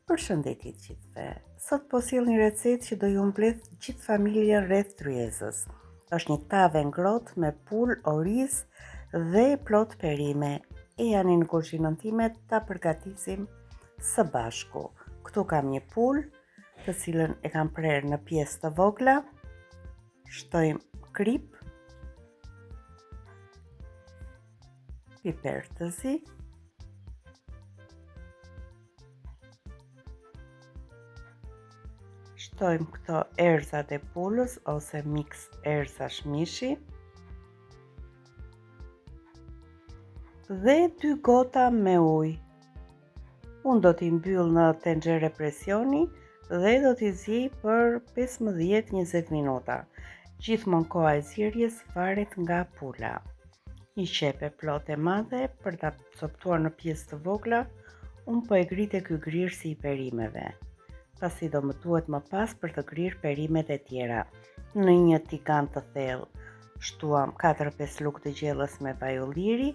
Përshëndetje të gjithëve. Sot po sjell një recetë që do ju mbledh gjithë familjen rreth tryezës. Është një tavë e ngrohtë me pulë, oriz dhe plot perime. Ejani në kuzhinën time ta përgatisim së bashku. Këtu kam një pulë, të cilën e kam prerë në pjesë të vogla. Shtojmë kripë, piper të zi, Shtojmë këto erëzat e pulës ose mix erëzash mishi. Dhe dy gota me ujë. Unë do t'i mbyll në tenxhere presioni dhe do t'i ziej për 15-20 minuta. Gjithmonë koha e zierjes varet nga pula. Një qepë e plotë e madhe për ta copëtuar në pjesë të vogla, unë po e grij te ky grirësi i perimeve. Pasi do më duhet më pas për të grirë perimet e tjera. Në një tigan të thellë, shtuam 4-5 lugë të gjellës me vaj ulliri,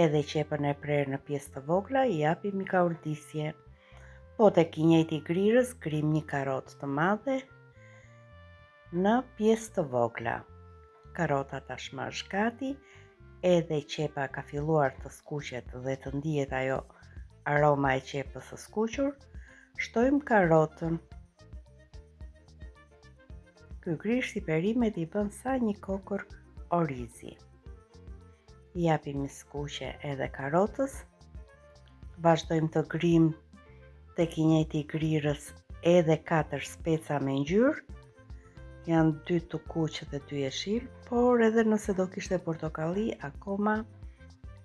edhe qepën e prerë në pjesë të vogla i japim një kaurdisje. Po tek i njëjti grirës grijmë një karotë të madhe në pjesë të vogla. Karota tashmë është gati, edhe qepa ka filluar të skuqet dhe të ndihet ajo aroma e qepës së skuqur. Shtojmë karotën. Ky grirësi perimet i bën sa një kokërr orizi. I japim një skuqje edhe karotës. Vazhdojmë të grijmë tek i njëjti grirës edhe 4 speca me ngjyrë. Janë 2 të kuq dhe 2 jeshil, por edhe nëse do kishte portokalli, akoma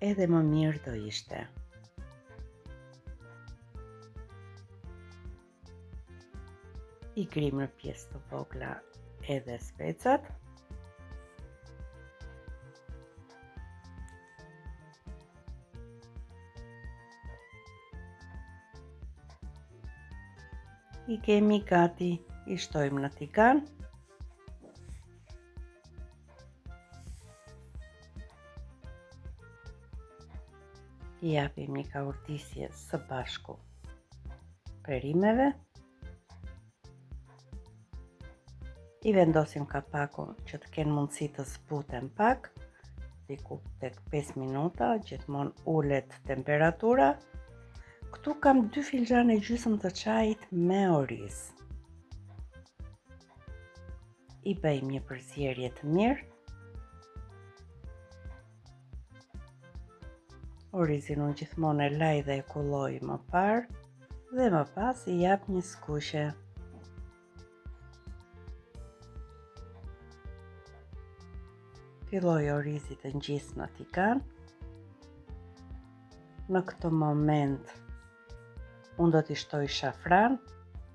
edhe më mirë do ishte. I grijmë në pjesë të vogla edhe specat. I kemi gati, i shtojmë në tigan. I japim një kaurdisje së bashku perimeve. I vendosim kapakun që të kenë mundësi të zbuten pak, diku tek 5 minuta, gjithmonë ulet temperatura. Këtu kam 2 filxhanë e gjysmë të çajit me oriz. I bëjmë një përzierje të mirë. Orizin unë gjithmonë e laj dhe e kulloj më parë dhe më pas i jap një skuqje. Filloi orizi të ngjisë në tigan. Në këtë moment unë do t'i shtoj shafran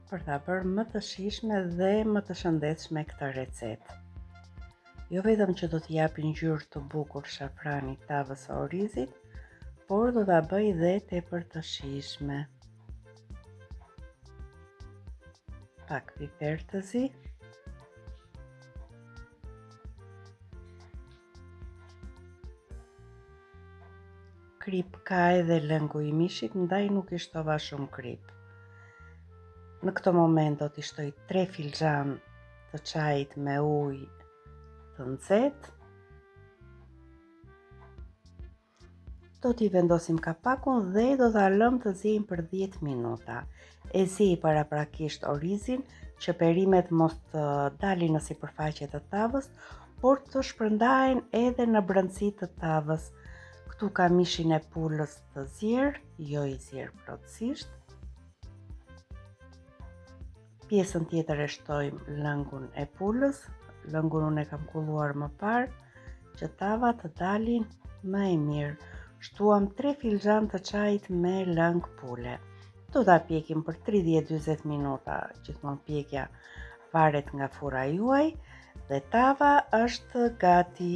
për ta bërë më të shijshme dhe më të shëndetshme këtë recetë. Jo vetëm që do t'i japi ngjyrë të bukur shafrani tavës së orizit, por do ta bëjë dhe tepër të shijshme. Pak piper të zi. Kripë ka edhe lëngu i mishit, ndaj nuk i shtova shumë kripë. Në këtë moment do t'i shtoj 3 filxhanë të çajit me ujë të nxehtë. Do t'i vendosim kapakun dhe do ta lëmë të ziejnë për 10 minuta. E ziej paraprakisht orizin që perimet mos të dalin në sipërfaqe të tavës, por të shpërndahen edhe në brendësi të tavës. Këtu kam mishin e pulës të zier, jo i zier plotësisht. Pjesën tjetër e shtojmë lëngun e pulës, lëngun unë e kam kulluar më parë, që tava të dalin më e mirë. Shtuam 3 filxhanë të çajit me lëng pule. Do ta pjekim për 30-40 minuta, gjithmonë pjekja varet nga furra juaj dhe tava është gati.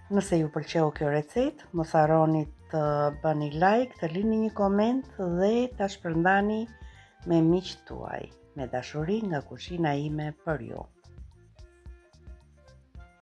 Nëse ju pëlqeu kjo recetë, mos harroni të bëni like, të lini një koment dhe ta shpërndani me miqtë tuaj. Me dashuri nga kuzhina ime për ju.